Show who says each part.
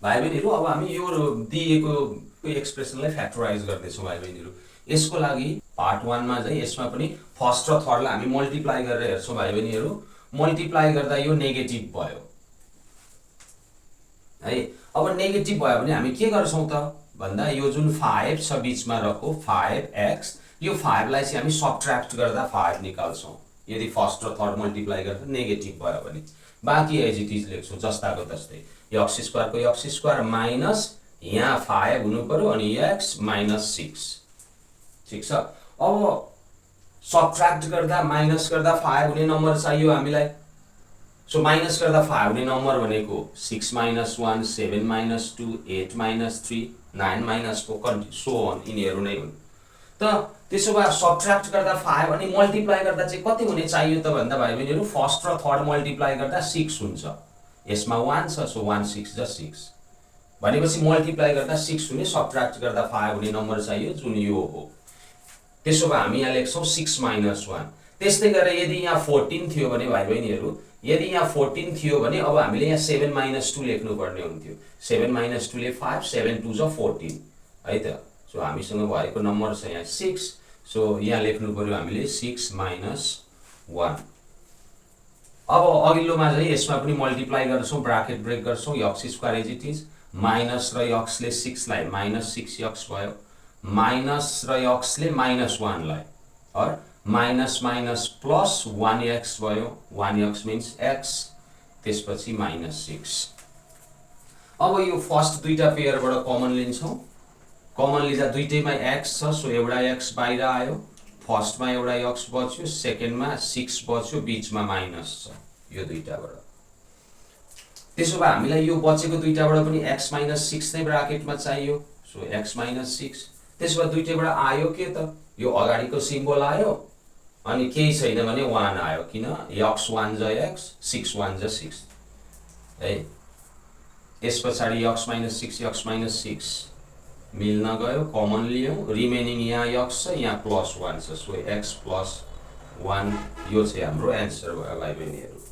Speaker 1: भाइ बहिनीहरू अब हामी यो दिएको एक्सप्रेसनलाई फ्याक्टराइज गर्दैछौँ भाइ बहिनीहरू। यसको लागि पार्ट 1 मा चाहिँ यसमा पनि फर्स्ट र थर्डलाई हामी मल्टिप्लाई गरेर हेर्छौँ भाइ बहिनीहरू। मल्टिप्लाई गर्दा यो नेगेटिभ भयो है। अब नेगेटिभ भयो भने हामी के गर्छौँ त भन्दा यो जुन 5 छ बिचमा रहेको 5x, यो 5 लाई चाहिँ हामी सबट्र्याक्ट गर्दा 5 निकाल्छौँ। यदि फर्स्ट र थर्ड मल्टिप्लाई गर्दा नेगेटिभ भयो भने बाँकी एज इट इज लेख्छौँ जस्ताको तस्तै। x स्क्वायरको x स्क्वायर माइनस यहाँ 5 हुनु पर्यो अनि x माइनस 6। ठिक छ। अब सबट्र्याक्ट गर्दा माइनस गर्दा 5 हुने नम्बर चाहियो हामीलाई। सो माइनस गर्दा 5 हुने नम्बर भनेको 6 minus 1, 7 minus 2, 8 minus 3, 9 minus 4 so on यिनीहरू नै हुन्। त त्यसो भए सबट्र्याक्ट गर्दा 5 अनि मल्टिप्लाई गर्दा चाहिँ कति हुने चाहियो त भन्दा भाइ बहिनीहरू फर्स्ट र थर्ड मल्टिप्लाई गर्दा 6 हुन्छ। यसमा 1 छ सो 1 6 जा 6 भनेपछि मल्टिप्लाई गर्दा 6 हुने, सबट्र्याक्ट गर्दा 5 हुने नम्बर चाहियो जुन यो हो। त्यसो भए हामी यहाँ लेख्छौँ 6 माइनस 1। त्यस्तै गरेर यदि यहाँ 14 थियो भने भाइ बहिनीहरू, यदि यहाँ 14 थियो भने अब हामीले यहाँ 7 माइनस 2 लेख्नुपर्ने हुन्थ्यो। 7 माइनस 2 ले 5, 7 2 जा 14 है त। सो हामीसँग भएको नम्बर छ यहाँ 6। सो यहाँ लेख्नु पर्यो हामीले 6 माइनस 1। अब अघिल्लोमा चाहिँ यसमा पनि मल्टिप्लाई गर्छौँ, ब्राकेट ब्रेक गर्छौँ, x square as it is minus र x ले 6 लाई माइनस 6x भयो, माइनस र x ले माइनस 1 लाई और माइनस माइनस प्लस 1x भयो, 1x मिन्स x, त्यसपछि माइनस 6। अब यो फर्स्ट दुईटा पेयरबाट कमन लिन्छौँ। कमन लिँदा दुईटैमा x छ सो एउटा x बाहिर आयो। फर्स्टमा एउटा x बच्यो, सेकेन्डमा 6 बच्यो, बिचमा माइनस छ यो दुईटाबाट। त्यसो भए हामीलाई यो बचेको दुईटाबाट पनि x माइनस 6 नै ब्राकेटमा चाहियो सो x माइनस 6। त्यसो भए दुईटैबाट आयो के त यो अगाडिको सिम्बल आयो अनि केही छैन भने 1 आयो, किन x 1 जा x, 6 1 जा 6 है। यस पछाडि x माइनस 6 x माइनस 6 मिल्न गयो, कमन लियौँ, रिमेनिङ यहाँ x छ, यहाँ प्लस 1 छ सो x प्लस 1 यो चाहिँ हाम्रो एन्सर भयो भाइ बहिनीहरू।